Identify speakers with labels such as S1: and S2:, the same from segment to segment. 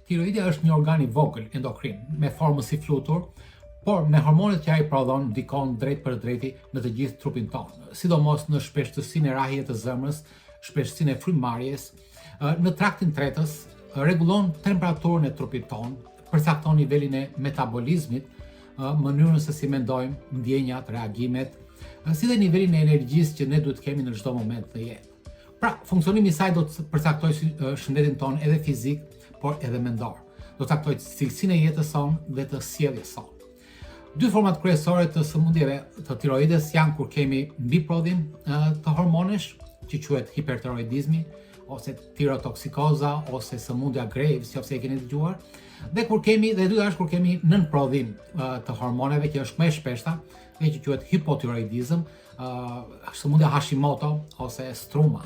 S1: Tiroidja është një organ i vogël endokrin, me formën si flutur, por me hormonet që ai prodhon ndikon drejtpërdrejti në të gjithë trupin tonë, sidomos në shpeshtësinë e rrahjeve të zemrës, shpeshtësinë e frymëmarrjes, në traktin tretës, rregullon temperaturën e trupit tonë, përcakton nivelin e metabolizmit, mënyrën se si mendojmë, ndjenjat, reagimet, si dhe nivelin e energjisë që ne duhet të kemi në çdo moment në jetë. Pra, funksionimi i saj do të përcaktojë shëndetin tonë edhe fizik, por edhe mendor. Do të caktojë cilësinë e jetës sonë dhe të sjelljes sonë. Dy format kryesore të sëmundjeve të tiroides janë kur kemi mbiprodhim të hormonesh, që quhet hipertiroidizmi ose tirotoksikoza ose sëmundja Graves, qoftë se e keni dëgjuar, dhe kur kemi dhe e dyta është kur kemi nënprodhim të hormoneve që është më e shpeshta dhe që quhet hipotiroidizëm, sëmundja Hashimoto ose struma.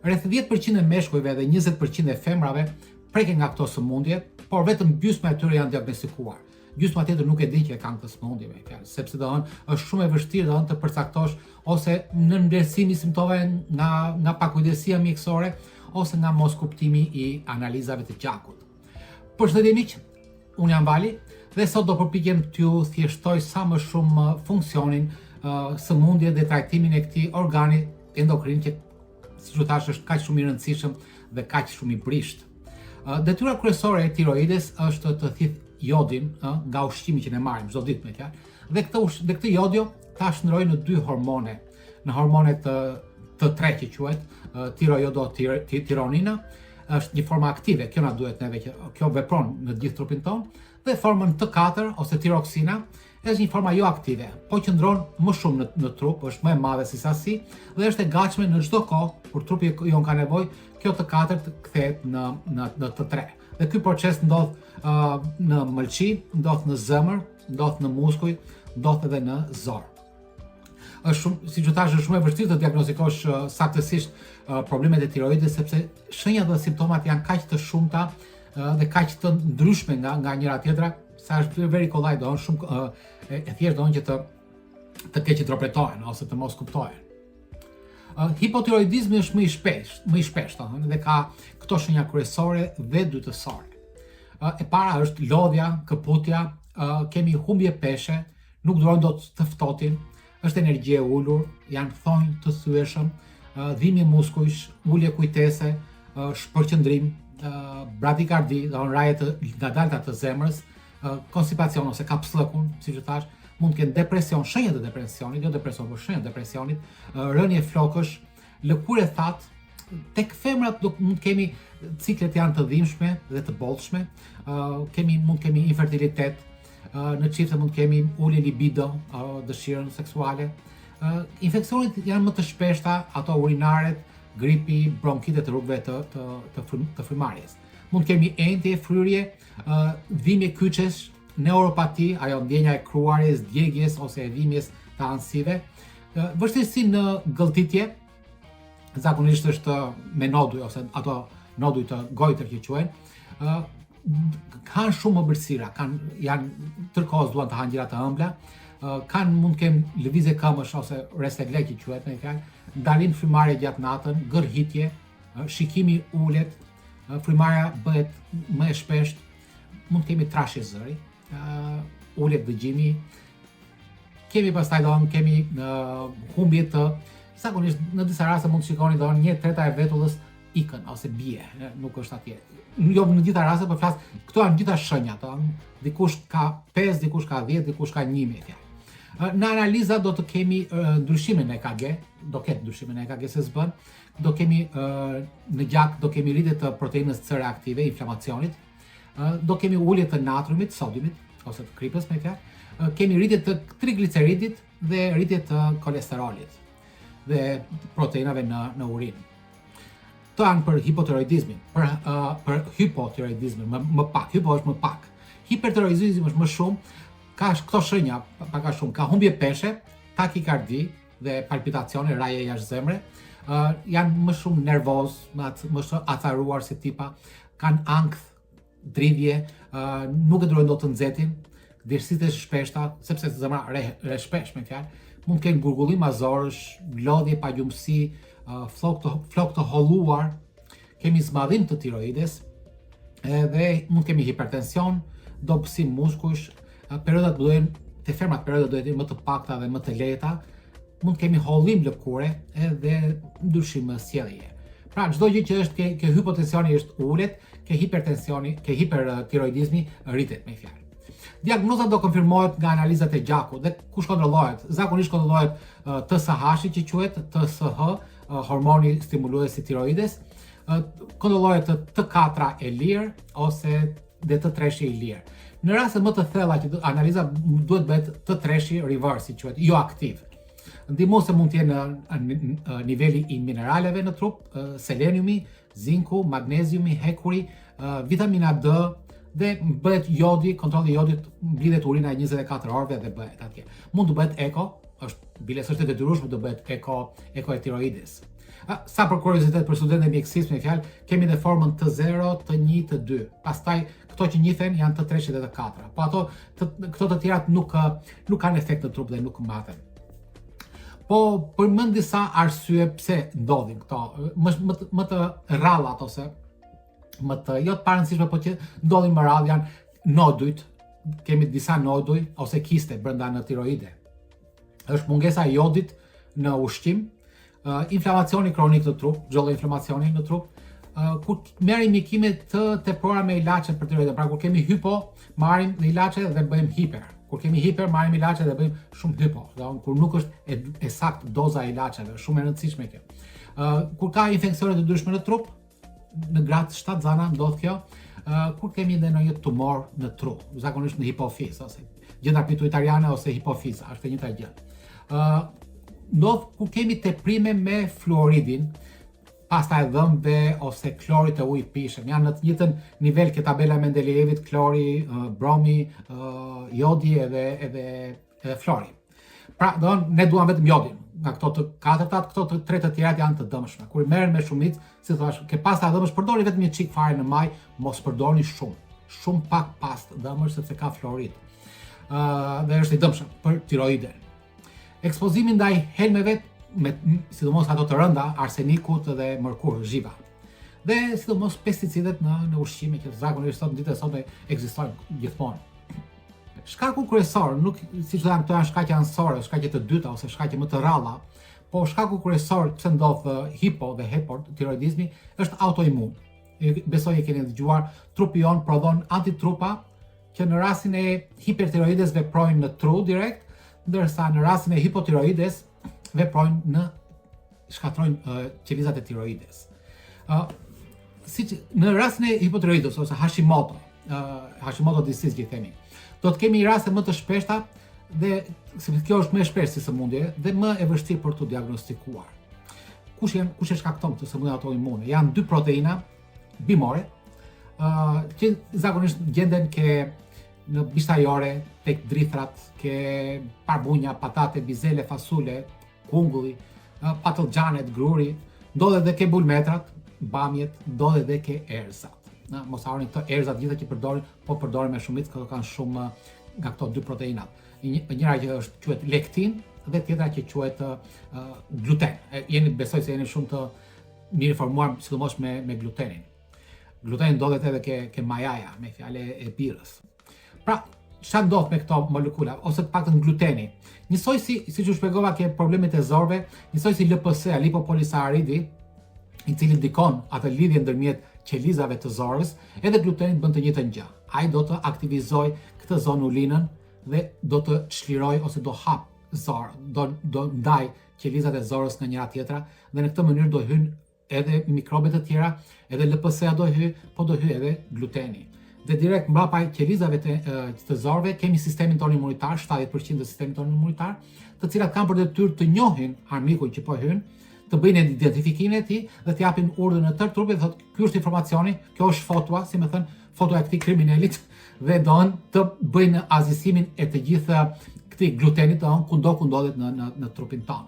S1: Rreth 10% e meshkujve dhe 20% e femrave preken nga këto sëmundje, por vetëm gjysma e tyre janë diagnostikuar. Gjysma tjetër nuk e din që e kanë këtë sëmundje, me fjalë, sepse do thënë është shumë e vështirë do thënë të përcaktosh ose nënvlerësimi i simptomave nga nga pakujdesia mjekësore ose nga moskuptimi i analizave të gjakut. Përshëndetje miq, unë jam Vali dhe sot do përpiqem t'ju thjeshtoj sa më shumë funksionin, sëmundjet dhe trajtimin e këtij organi endokrin që siç ju thashë është kaq shumë i rëndësishëm dhe kaq shumë i brishtë. Detyra kryesore e tiroides është të thithë jodin nga ushqimi që ne marrim çdo ditë me fjalë dhe këtë dhe këtë jodio ta shndërrojë në dy hormone, në hormone të T3 që quhet tirojodo tironina, është një formë aktive, kjo na duhet neve që kjo vepron në gjithë trupin tonë dhe formën T4 ose tiroksina Është një forma jo aktive, po qëndron më shumë në, në trup, është më e madhe si sasi dhe është e gatshme në çdo kohë kur trupi jonë ka nevojë, kjo T4 të kthehet në në në T3. Dhe ky proces ndodh uh, në mëlçi, ndodh në zemër, ndodh në muskuj, ndodh edhe në zorrë. Është shumë, siç ju thashë, është shumë e vështirë të diagnostikosh uh, saktësisht uh, problemet e tiroides sepse shenjat dhe simptomat janë kaq të shumta uh, dhe kaq të ndryshme nga nga njëra tjetra Sa është very kollaj, do shumë e, e thjeshtë do që të të keqinterpretohen ose të mos kuptohen. Uh, hipotiroidizmi është më i shpeshtë, më i shpeshtë, do dhe ka këto shenja kryesore dhe dytësore. Uh, e para është lodhja, këputja, uh, kemi humbje peshe, nuk durojnë dot të ftohtin, është energji e ulur, janë thonj të thyeshëm, dhimbje muskujsh, ulje kujtese, shpërqendrim, bradikardi, do rrahje të ngadalta të zemrës, konstipacion ose kapsllëkun, siç ju thashë, mund të kenë depresion, shenja të depresionit, jo depresion, por shenja të depresionit, rënie flokësh, lëkurë e thatë, tek femrat do mund të kemi ciklet janë të dhimbshme dhe të bollshme, kemi mund të kemi infertilitet, në çifte mund të kemi ulje libido, dëshirën seksuale. Infeksionet janë më të shpeshta, ato urinaret, gripi, bronkitet e rrugëve të të të, frym, të frymëmarrjes. Mund të kemi enjtje, fryrje, dhimbje kyçesh, neuropati, ajo ndjenja e kruarjes, djegjes ose e dhimbjes të anësive, vështirësi në gëlltitje, zakonisht është me noduj ose ato noduj të goiter që quhen, ë kanë shumë ëmbëlsira, kanë janë tërë kohës duan të hanë gjëra të ëmbla, kanë mund të kenë lëvizje këmbësh ose restless leg që quhet me fjalë, ndalim frymëmarrje gjatë natën, gërhitje, shikimi ulet, frymëmarrja bëhet më e shpeshtë, mund të kemi trashje zëri, ulet dëgjimi, Kemi pastaj do kemi në humbje të zakonisht në disa raste mund të shikoni do një treta e vetullës ikën ose bie, nuk është atje. Jo në gjitha rastet, po flas, këto janë gjitha shenja, do dikush ka 5, dikush ka 10, dikush ka 1 me fjalë. Në analiza do të kemi ndryshime në EKG, do ketë ndryshime në EKG se s'bën, do kemi në gjak do kemi rritje të proteinës C reaktive, inflamacionit, do kemi ulje të natriumit, sodiumit ose të kripës me fjalë, kemi rritje të trigliceridit dhe rritje të kolesterolit dhe proteinave në në urinë. Këto janë për hipotiroidizmin, për uh, për hipotiroidizmin, më, më pak, hipo është më pak. Hipertiroidizmi është më shumë, ka këto shenja pak a shumë, ka humbje peshe, takikardi, dhe palpitacione, rrahje jashtë zemre, uh, janë më shumë nervoz, më, at, më shumë acaruar si tipa, kanë ankth, dridhje, uh, nuk e durojnë dot të nxehtin, djersitje të shpeshta, sepse zemra rreh, rreh shpesh me fjalë, mund të kenë gurgullima zorrësh, lodhje, pagjumësi, uh, flokë të, flokë të holluar, kemi zmadhim të tiroides. Edhe mund të kemi hipertension, dobësim muskujsh, periodat do jenë te femrat periodat do jenë më të pakta dhe më të lehta, mund të kemi hollim lëkure edhe ndryshim sjellje. Pra çdo gjë që është ke, ke hipotensioni është ulet, ke hipertensioni, ke hipertiroidizmi rritet me fjalë. Diagnoza do konfirmohet nga analizat e gjakut dhe kush kontrollohet? Zakonisht kontrollohet TSH-i që quhet TSH, hormoni stimulues i tiroides, kontrollohet T4 e lirë ose dhe T3-shi i lirë. Në raste më të thella që analiza duhet bëhet T3-shi reverse, si quhet, jo aktiv. Ndihmuese mund të jenë niveli i mineraleve në trup, seleniumi, zinku, magneziumi, hekuri, vitamina D dhe bëhet jodi, kontrolli i jodit mblidhet urina e 24 orëve dhe bëhet atje. Mund të bëhet eko, është bile s'është e detyrueshme të bëhet eko, eko e tiroides. Sa për kuriozitet për studentët e mjekësisë me fjalë, kemi dhe formën T0, T1, T2. Pastaj këto që njihen janë T3 dhe T4. Po ato të, këto të tjerat nuk nuk kanë efekt në trup dhe nuk maten. Po përmend disa arsye pse ndodhin këto, më më të, më të rrallat ose më të jo të parëndësishme, po që ndodhin më rrallë janë nodujt, kemi disa noduj ose kiste brenda në tiroide. Është mungesa e jodit në ushqim, uh, inflamacioni kronik në trup, çdo lloj inflamacioni në trup, uh, kur merrim mjekime të tepruara me ilaçe për tiroiden, pra kur kemi hipo, marrim dhe ilaçe dhe bëjmë hiper. Kur kemi hiper, marrim ilaçe dhe bëjmë shumë hipo. Do kur nuk është e, e saktë doza e ilaçeve, shumë e rëndësishme kjo. Uh, kur ka infeksione të ndryshme në trup, në gratë shtatzana ndodh kjo, uh, kur kemi edhe ndonjë tumor në tru, zakonisht në hipofiz ose gjëndra pituitariane ose hipofiza, është e njëjta gjë. Uh, ndodh kur kemi teprime me fluoridin, pasta e dhëmbëve ose klorit e ujit pijshëm. Janë në të njëjtën nivel ke tabela e Mendeleevit, klori, bromi, jodi edhe edhe edhe flori. Pra, do ne duam vetëm jodin. Nga këto të katërtat, këto të tre të tjerat janë të dëmshme. Kur i merren me shumicë, si thash, ke pasta e dhëmbësh, përdorni vetëm një çik fare në maj, mos përdorni shumë. Shumë pak pastë dhëmbësh sepse ka fluorid. Ë uh, dhe është i dëmshëm për tiroiden. Ekspozimi ndaj helmeve me sidomos ato të rënda, arsenikut dhe mërkur, zhiva. Dhe sidomos pesticidet në në ushqime që zakonisht sot në ditët e sotme ekzistojnë gjithmonë. Shkaku kryesor, nuk siç janë këto janë shkaqe anësore, shkaqe të dyta ose shkaqe më të rralla, po shkaku kryesor pse ndodh hipo dhe hipertiroidizmi është autoimun. Besoj e keni dëgjuar, trupi jon prodhon antitrupa që në rastin e hipertiroides veprojnë në tru direkt, ndërsa në rastin e hipotiroides veprojnë në shkatërrojnë uh, qelizat e tiroides. Uh, siç në rastin e hipotiroides ose Hashimoto, uh, Hashimoto disease që i themi, do të kemi raste më të shpeshta dhe sepse kjo është më e shpeshtë si sëmundje dhe më e vështirë për t'u diagnostikuar. Kush janë kush e shkakton këtë sëmundje autoimune? Janë dy proteina bimore, uh, që zakonisht gjenden ke në bishtajore, tek drithrat, ke barbunja, patate, bizele, fasule, kungulli, patëllxhanet, gruri, ndodhet edhe ke bulmetrat, bamjet, ndodhet edhe ke erëzat. Na, mos harroni këto erëzat gjitha që përdorin, po përdorin me shumicë, këto kanë shumë nga këto dy proteinat. Njëra që është quhet lektin dhe tjetra që quhet uh, gluten. E, jeni besoj se jeni shumë të mirë informuar sidomos me me glutenin. Gluteni ndodhet edhe ke ke majaja, me fjalë e birrës. Pra, çfarë ndodh me këto molekula ose të paktën gluteni? Njësoj si siç u shpjegova ke problemet e zorrëve, njësoj si LPS, lipopolisakaridi, i cili ndikon atë lidhje ndërmjet qelizave të zorrës, edhe gluteni bën të njëjtën gjë. Ai do të aktivizojë këtë zonulinën dhe do të çlirojë ose do hap zorrë, do do ndaj qelizat e zorrës nga njëra tjetra dhe në këtë mënyrë do hyn edhe mikrobe të tjera, edhe LPS-ja do hy, po do hy edhe gluteni. Dhe direkt mbrapa qelizave të, të zorrëve kemi sistemin tonë imunitar, 70% të sistemit tonë imunitar, të cilat kanë për detyrë të njohin armikun që po hyn, të bëjnë identifikimin e tij dhe të japin urdhër në tërë trupin dhe thotë ky është informacioni, kjo është fotoa, si me thënë, fotoja e këtij kriminelit dhe don të bëjnë asgjësimin e të gjithë këtij glutenit don kudo ku ndodhet në në në trupin tonë.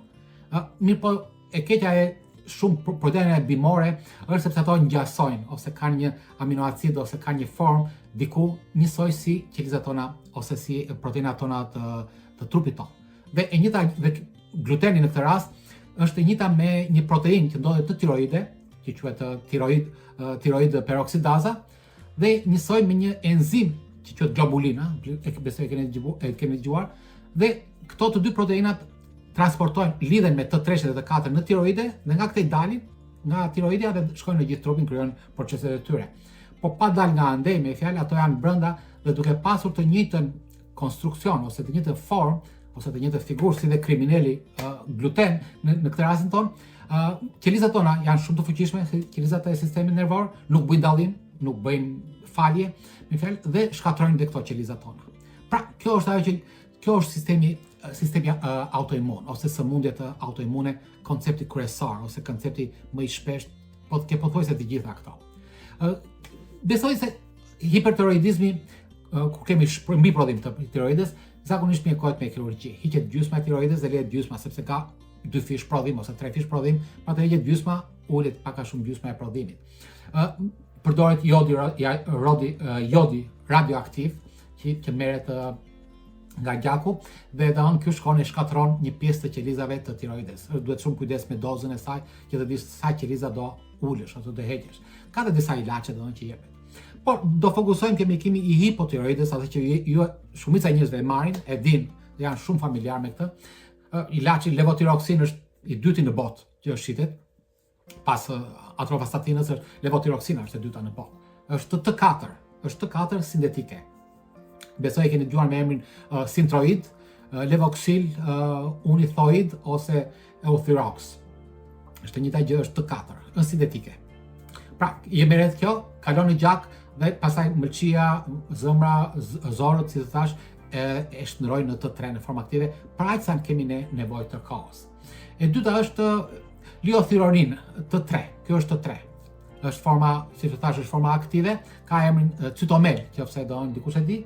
S1: Ë, mirëpo e keqja e shumë proteinave bimore është sepse ato ngjasojnë ose kanë një aminoacid ose kanë një formë diku njësoj si qelizat tona ose si proteinat tona të të trupit tonë. Dhe e njëjta dhe gluteni në këtë rast është e njëjta me një proteinë që ndodhet në tiroide, që quhet tiroid tiroid peroksidaza. Dhe njësoj me një enzim që quhet globulina, e besoj e keni dëgjuar, e keni dëgjuar, dhe këto të dy proteinat transportojnë, lidhen me T3 dhe T4 në tiroide dhe nga këtej dalin nga tiroidja dhe shkojnë në gjithë trupin, krijojnë proceset e tyre. Po pa dal nga andej me fjalë, ato janë brenda dhe duke pasur të njëjtën konstruksion ose të njëjtën formë ose të njëjtën figurë si dhe krimineli uh, gluten në, në këtë rastin ton, uh, qelizat tona janë shumë të fuqishme, si qelizat e sistemit nervor, nuk bëjnë dallim, nuk bëjnë falje, me fjalë dhe shkatërrojnë dhe këto qelizat tona. Pra, kjo është ajo që kjo është sistemi sistemi uh, autoimun ose sëmundjet autoimune, koncepti kryesor ose koncepti më i shpeshtë, po të ke pothuajse të gjitha këto. Uh, besoj se hipertiroidizmi uh, kur kemi mbiprodhim të tiroides, zakonisht mjekohet me kirurgji. Hiqet gjysma e tiroides dhe lihet gjysma sepse ka dy fish prodhim ose tre fish prodhim, pra të hiqet gjysma, ulet pak a shumë gjysma e prodhimit. Ë uh, përdoret jodi rodi jodi radioaktiv që që merret nga gjaku dhe domethënë ky shkon e shkatërron një pjesë të qelizave të tiroides. Është duhet shumë kujdes me dozën e saj që të dish sa qeliza do ulësh ose do heqësh. Ka dhe disa ilaçe domethënë që jepen. Por do fokusojmë te mjekimi i hipotiroides, atë që ju shumica e njerëzve e marrin, e dinë, janë shumë familjar me këtë. Ilaçi levotiroksin është i dyti në botë që është shitet, pas atorvastatinës është levotiroksina është e dyta në botë. Është T4, është T4 sintetike. Besoj e keni dëgjuar me emrin uh, Synthroid, uh, Levoxyl, uh, Unithoid ose Euthyrox. Është e njëjta gjë, është T4, është sintetike. Pra, i merret kjo, kalon në gjak dhe pastaj mëlçia, zemra, zorrët, si të thash, e, e shndërrojnë në T3 në formë aktive, pra aq sa kemi ne nevojë të kohës. E dyta është Liothyronin T3, kjo është T3. Është forma, si të thash, është forma aktive, ka emrin Cytomel, qofse do dikush e di.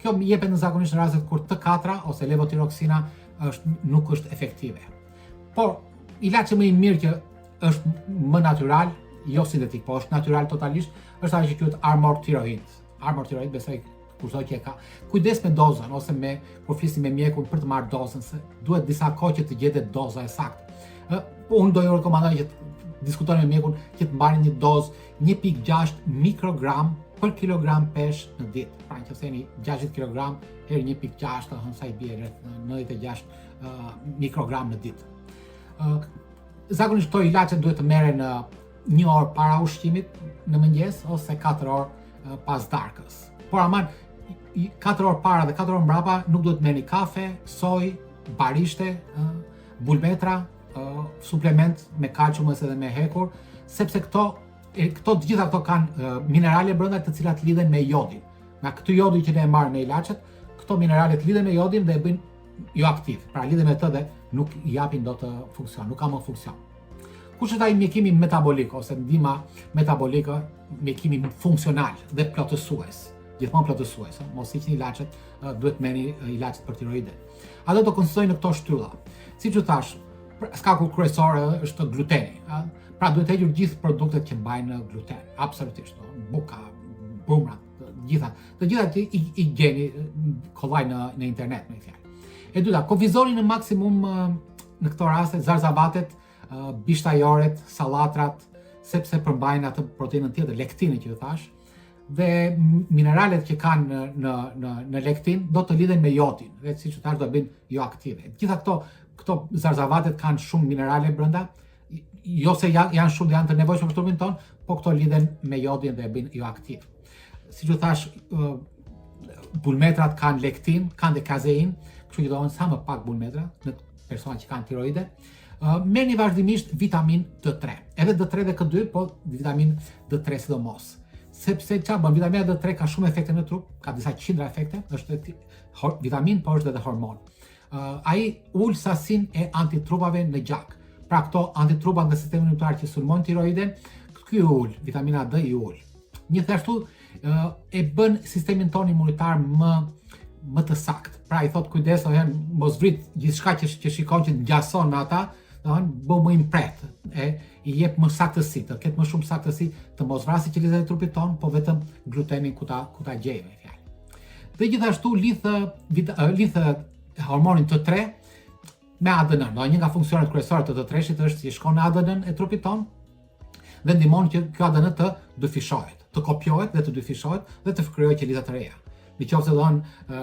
S1: Kjo jepet në zakonisht në rastet kur T4 ose levotiroksina është nuk është efektive. Por ilaçi më i mirë që është më natyral, jo sintetik, po është natyral totalisht, është ajo që quhet Armour Thyroid. Armour Thyroid besoj kushdo që e ka. Kujdes me dozën ose me kur flisni me mjekun për të marrë dozën se duhet disa kohë që të gjetet doza e saktë. Ë, unë do ju rekomandoj që të diskutoni me mjekun që të mbani një dozë 1.6 mikrogram për kilogram peshë në ditë. Pra nëse jeni 60 kg herë 1.6, do të sa i bie rreth 96 uh, mikrogram në ditë. Uh, zakonisht këto ilaçe duhet të merren në një orë para ushqimit në mëngjes ose 4 orë pas darkës. Por aman 4 orë para dhe 4 orë mbrapa nuk duhet merrni kafe, soj, barishte, bulmetra, suplement me kalcium ose edhe me hekur, sepse këto e, këto të gjitha këto kanë minerale brenda të cilat lidhen me jodin. Nga këtë jodi që ne e marrim me ilaçet, këto mineralet lidhen me jodin dhe e bëjnë jo aktiv. Pra lidhen me të dhe nuk i japin dot funksion, nuk ka më funksion. Kush është ai mjekimi metabolik ose ndihma metabolike, mjekimi funksional dhe plotësues? Gjithmonë plotësues, mos hiqni ilaçet, duhet merrni ilaçet për tiroide. Ato do konsistojnë në këto shtylla. Siç ju thash, shkaku kryesor është gluteni, ë? Pra duhet hequr gjithë produktet që mbajnë gluten, absolutisht, buka, brumrat, të gjitha, të gjitha që i, i gjeni kollaj në në internet me fjalë. E dyta, kufizoni në maksimum në këto raste zarzavatet, bishtajoret, sallatrat, sepse përmbajnë atë proteinën tjetër, lektinën që ju thash, dhe mineralet që kanë në në në në lektin do të lidhen me jodin, dhe siç ju thash do bëjnë jo aktive. Gjitha këto këto zarzavatet kanë shumë minerale brenda, jo se janë, janë shumë dhe janë të nevojshme për trupin ton, po këto lidhen me jodin dhe e bëjnë jo aktiv. Siç ju thash, bulmetrat kanë lektin, kanë dhe kazein, kështu që dohen sa më pak bulmetra në persona që kanë tiroide. Uh, merrni vazhdimisht vitamin D3. Edhe D3 dhe K2, po vitamin D3 sidomos. Sepse ça bën vitamina D3 ka shumë efekte në trup, ka disa qindra efekte, është vitamin, po është edhe hormon. Uh, ai ul sasinë e antitrupave në gjak. Pra këto antitrupa nga sistemi imunitar që sulmojnë tiroiden, ky ul, vitamina D i ul. Gjithashtu e bën sistemin tonë imunitar më më të saktë. Pra i thot kujdes, do të mos vrit gjithçka që që shikon që ngjason me ata, do të bëhu më i mprehtë, e i jep më saktësi, të ketë më shumë saktësi, të mos vrasë qelizat e trupit ton, po vetëm glutenin ku ta ku ta gjejë me fjalë. Dhe gjithashtu lidh lidh hormonin T3 me ADN. Do një nga funksionet kryesore të T3-shit është që shkon në ADN e trupit ton dhe ndihmon që kjo ADN të dyfishohet. të kopjohet dhe të dyfishohet dhe të krijojë qeliza të reja. Në qoftë se do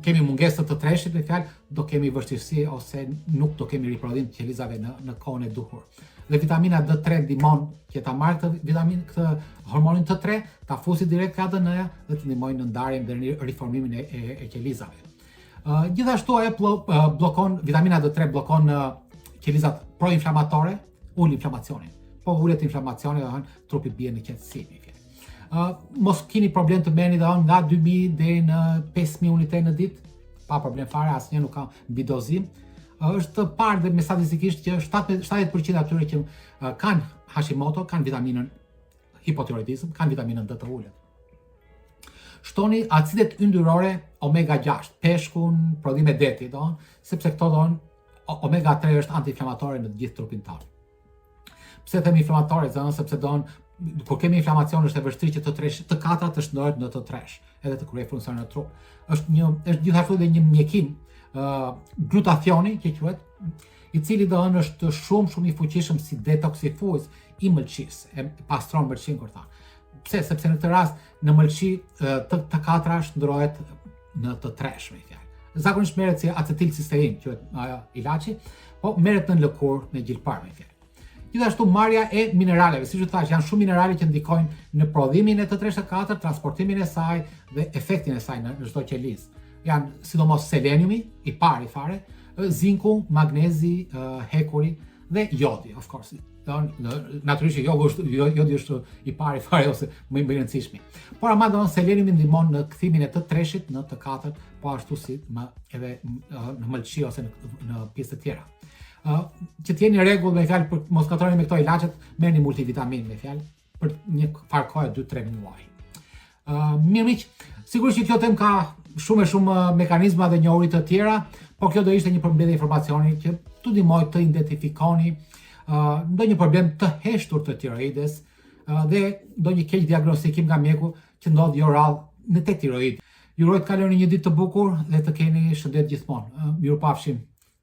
S1: kemi mungesë të T3-shit me fjalë, do kemi vështirësi ose nuk do kemi riprodhim të qelizave në në kohën e duhur. Dhe vitamina D3 ndihmon që ta marrë këtë vitaminë, këtë hormonin T3, ta fusi direkt ke ADN-ja dhe të ndihmojë në ndarjen dhe në riformimin e, e, e qelizave. Uh, gjithashtu ajo bllokon vitamina D3 bllokon uh, qelizat proinflamatore, ul inflamacionin. Po ulet inflamacioni, do thënë trupi bie në qetësi, me fjalë. Uh, mos keni problem të merrni do nga 2000 deri në 5000 unite në ditë, pa problem fare, asnjë nuk ka mbidozim. Uh, është parë dhe me statistikisht që 70% atyre që uh, kanë Hashimoto kanë vitaminën hipotiroidizëm, kanë vitaminën D të ulët. Shtoni acidet yndyrore omega 6, peshkun, prodhime deti, do, sepse këto do omega 3 është antiinflamatore në të gjithë trupin tonë. Pse them inflamatore, do sepse do kur kemi inflamacion është e vështirë që T3 T4 të shndërrohet në T3, edhe të kryejë funksionin në trup. Është një është gjithashtu edhe një mjekim ë uh, glutationi që quhet, i cili do është shumë shumë i fuqishëm si detoksifikues i mëlçisë, e pastron mëlçinë kur tha. Pse? Sepse në këtë rast në mëlçi T T4 shndërrohet në T3 me fjalë. Zakonisht merret si acetilcistein, quhet ajo ilaçi, po merret në lëkurë me gjilpërë me fjalë. Gjithashtu marrja e mineraleve, siç ju thash, janë shumë minerale që ndikojnë në prodhimin e T3 T4, transportimin e saj dhe efektin e saj në, në çdo qelizë. Janë sidomos seleniumi, i pari fare, zinku, magnezi, hekuri dhe jodi, of course. Do natyrisht që jodi është jodi është i pari fare ose më i rëndësishmi. Por ama do seleniumi ndihmon në kthimin e T3-shit në T4, po ashtu si më edhe në mëlçi ose në, në pjesë të tjera. Uh, që të jeni në rregull me fjalë për mos ngatërroni me këto ilaçet, merrni multivitamin me fjalë për një farë kohe 2-3 muaj. Uh, mirë miq, sigurisht që kjo temë ka shumë e shumë mekanizma dhe njohuri të tjera, por kjo do ishte një përmbledhje informacioni që t'ju ndihmoj të identifikoni uh, ndonjë problem të heshtur të tiroides uh, dhe ndonjë keq diagnostikim nga mjeku që ndodh jo rrallë në te tiroid. Ju uroj të kaloni një ditë të bukur dhe të keni shëndet gjithmonë. Uh, mirupafshim.